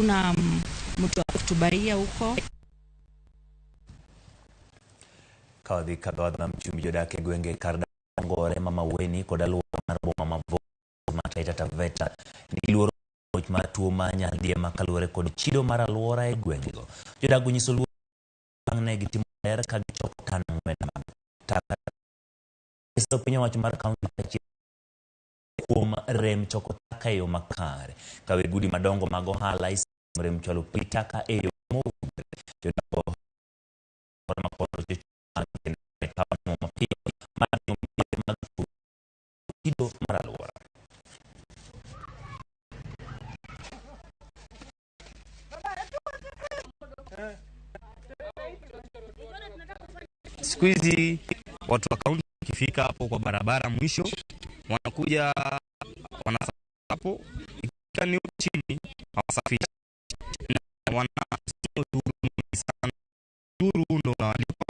Hakuna mtu wa kutubuyia huko. Ka wadhi kadho wadhi mar Mchumbi, jodak e gwenge kar Ngore ma Maweni kod alwora mar boma ma Voi ma Taita Taveta nigi luoro muoch mar tuo mar nyaldiema kaluwore kod chido mar alwora e gwengego. Jodak onyiso luoro bang' ne gitimo ler ka gichoko tan 4 mag taka. Nyiso piny owacho mar kaunti achiel kuom rem choko taka e yo makare. Ka weg udi madongo mag ohala isemo rem chwalo pi taka e yo mowinjore. Jodak mapiyo mar geng'o midhiero mag tuo kido mar alwora. Siku hizi watu wa kaunti wakifika hapo kwa barabara mwisho, wanakuja wanasafisha hapo, ikiwa ni huko chini hawasafishi, na wanasema ushuru mwingi sana. Ushuru ndo unawalipa,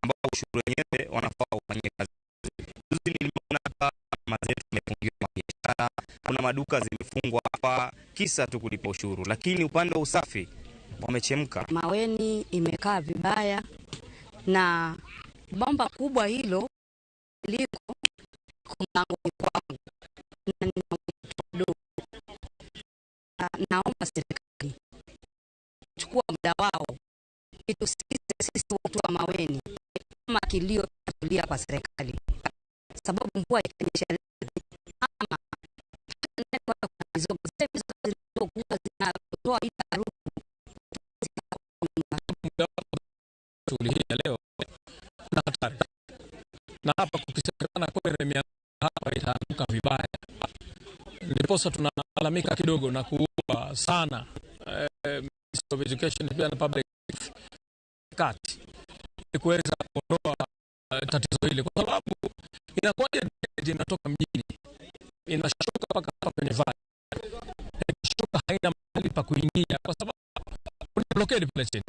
ambao ushuru wenyewe wanafaa ufanyie kazi. Juzi niliona hapa mama zetu wamefungiwa biashara, kuna maduka zimefungwa hapa kisa tu kulipa ushuru, lakini upande wa usafi wamechemka. Maweni imekaa vibaya na bomba kubwa hilo liko mlangoni kwangu na nina mtoto mdogo. Naomba serikali chukua muda wao itusikize sisi watu wa Maweni, kama kilio tulia kwa serikali, sababu mvua ikanyesha ama mizoga zile mizoga zinazokuwa zinatoa ile harufu. Shughuli hii ya leo kuna hatari, na hapa kukisemekana kweli hapa itaanguka vibaya, ndiposa tunalalamika kidogo na kuomba sana Ministry of Education pia na Public kati ili kuweza kuondoa tatizo hili, kwa sababu inakuwaje drainage inatoka mjini inashuka mpaka hapa kwenye valley, ikishuka haina mahali pa kuingia, kwa sababu kuna blockade pale chini.